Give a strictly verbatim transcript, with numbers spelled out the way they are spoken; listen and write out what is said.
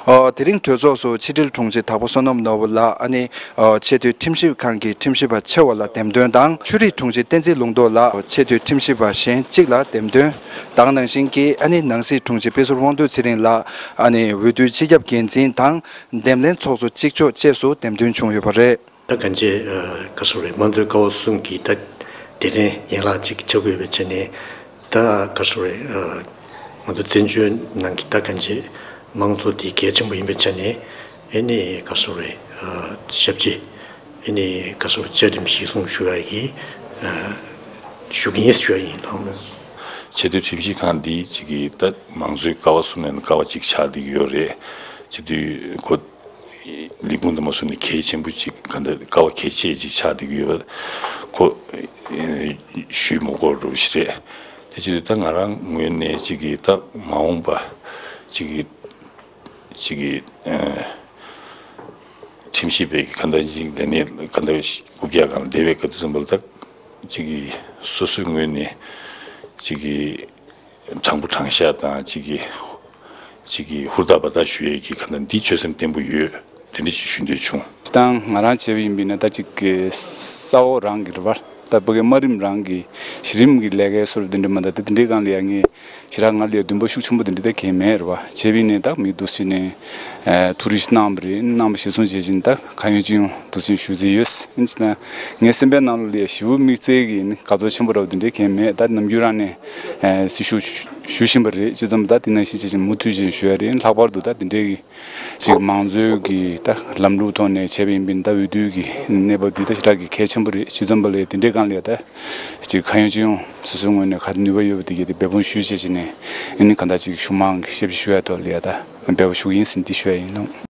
ཨོ། དེ་རིང་གྲོས་ཚོགས་སུ་ཕྱི་དྲིལ་དྲུང་ཆེ་དྭགས་པོ་བསོད་ནམས་ནོར་བུ་ལགས་ཨ་ནི་ཨོ་ཆེས་མཐོའི་ཁྲིམས་ཞིབ་ཁང་གི་ཁྲིམས་ཞིབ་པ་ཆེ་བ་ལ་འདེམས་ཐོན་དང་། ཆོས་རིག་དྲུང་ཆེ་བསྟན་འཛིན་ལུང་རྟོགས་ལགས་ཆེས་མཐོའི་ཁྲིམས་ཞིབ་པ་གཞན་གཅིག་ལ་འདེམས་ཐོན་དང་། ནང་བཞིན་གྱི་ཨ་ནི་ནང་སྲིད་དྲུང་ཆེ་དཔལ་ཟུར་དབང་འདུས་ཚེ་རིང་ལགས་ཨ་ནི་འོས་བསྡུའི་སྤྱི་ཁྱབ་འགན་འཛིན་དང་འདེམས་ལྷན་ཚོགས་གཙོ་གཅིག་ལྕོགས་བཅས་སུ་འདེམས་ཐོན་བྱུང་ཡོད་པ་རེད། ད་གང་ཅི་ག་སོ་རེད། དམངས་གཙོའི་ཀ་བ་གསུམ་གྱི་ད་སྡེ་ཚན་ཡན་ལག་ཅིག་ཆགས་ཀྱི་ཡོད་པའི་ཆ་ནས། ད་ག་སོ་རེད། ང་ཚོ་བཙན་བྱོལ་ནང་གི་ད་གང་ཅི་དམངས་གཙོ་དེ་གལ་ཆེན་པོ་ཡིན་པའི་ཆ་ནས། ཨེ་ནི་ག་སོ་རེད། ཞབས་ཕྱི་ཨེ་ནི་ག་སོ་རེད། བཅའ་ཁྲིམས་གཞིར་བཟུང་ཞུ་ཡ་གི་ཞུ་གི་ཡིན་ཞུ་ཡ་ཡིན་ལགས། ཆེས་མཐོའི་ཁྲིམས་ཞིབ་ཁང་འདི་གཅིག་གི་ད་དམངས་གཙོའི་ཀ་བ་གསུམ་ནས་ཀ་བ་གཅིག་ཆགས་བསྡད་ཀྱི་ཡོད་རེད། བྱེད་དུས་ཁོ་ལས་ཁུངས་དུ་མ་སོང་ནས་གལ་ཆེན་པོ་ཅིག་ག་འདྲ་ཀ་བ་གལ་ཆེ་ཅིག་ཆགས་བསྡད་ཀྱི་ཡོད་པ་ཁོ་ཞུས་མ་དགོས་རོགས་ཞིག་རེད། དེ་བྱེད་དུས་ད་ང་རང་ངོས་ནས་ཅིག་གི་ད་མ་འོངས་པ་ཅིག་གི་ཅིག་གི་ཁྲིམས་ཞིབ་པའི་ག་འདྲ་ཅིག་ལས་གནས་ག་འདྲ་རྐུབ་བཀྱག་སྒང་ལ་བསྡད་པའི་སྐབས་དུས་ཙམ་པ་ལ་ད་ཅིག་གི་སོ་སོའི་ངོས་ནས་ཅིག་གི་དྲང་པོ་དྲང་བཞག་དང་གཅིག་གི་གཅིག་གི་ཧུར་ཐག་འབད་ཐག་ཞུ་ཡས་ཀྱི་ག་འདྲ་འདི་ཆོད་སེམས་བརྟན་པོ་ཡོད། དེ་འདྲ་ཞིག་ཞུ་འདོད་བྱུང་། སྤྱིར་བཏང་ང་རང་བྱས་པ་ཡིན་པ་ཡིན་ན་ད་ཅིག་གི་ས་འོག་རང་གི་རེད་བ། ད་ཕ་གི་དམའ་རིམ་རང་གི་གཞི་རིམ་གྱི་ལས་ཀའི་སོར་དེ་འདྲ་མ་འདྲ་ད་དེ་འདྲའི་སྒང་ལ་ཡ་ངས་ཞེ་དྲག་ང་ལ་ཡ་འདུན་པ་ཤུགས་ཆེན་པོ་དེ་འདྲ་ད་གང་ཡང་མེད་རེད་བ། བྱས་པ་ཡིན་ནའི་ད་མི་འདུག་ཟེར་ནས་ཐུགས་རེ་གནང་བ་རེད། གནང་བ་གཞིར་བཟུང་བྱས་བཞིན་ད་ཁ་ཡོད་ཅི་ཡོང་འདུག་ཟེར་ཞུ་རྩིས་ཡོད། ཡིན་ན་ངའི་སེམས་པའི་ནང་ལ་ཡ་ཞེ་པོ་དམིགས་བསལ་གྱི་ནི་དགའ་ཚོར་ཆེན་པོ་རབ་དེ་འདྲའི་གང་ཡང་མེད། ད་ནམ་རྒྱུན་རང་ནས་སྲི་ཞུ་ཞུ་བཞིན་པ་རེད། ཅི་ཙམ་ད་དེ་ནང་བཞིན་བྱས་བཞིན་མུ་མཐུད་བཞིན་ཞུ་ཡ་རེད། ལྷག་པར་དུ་ད་དེ་འདྲའི་གི་ཅིག་མང་གཙོའི་གི་ད་ལམ་ལུགས་ཐོག་ནས་བྱས་པ་ཡིན་པ་ཡིན་ན་ད་འོས་བསྡུ་གི་གནས་བབ་འདི་ད་ཞེ་དྲག་གི་གལ་ཆེན་པོ་རེད། ཅི་ཙམ་པ་ལས་དེ་འདྲའི་སྒང་ལ་ཡ་ད་ཅིག་ཁ་ཡོད་ཅི་ཡོང་སོ་སོའི་ངོས་ནས་ག་རེ་ནུས་པ་ཡོད་པ་དེ་གི་དེ་འབད་འབུངས་ཞུས་བྱས་བྱས་ནས་ཨ་ནི་གང་ལྟར་ཅིག་གཞུང་མང་གི་ཞབས་ཕྱི་ཞུ་ཡ་ཐོག་ལ་ཡ་ད་འབད་པ་ཞུ་གི་ཡིན་ཟེར་འདི་ཞུ་ཡ་ཡིན་ནོ།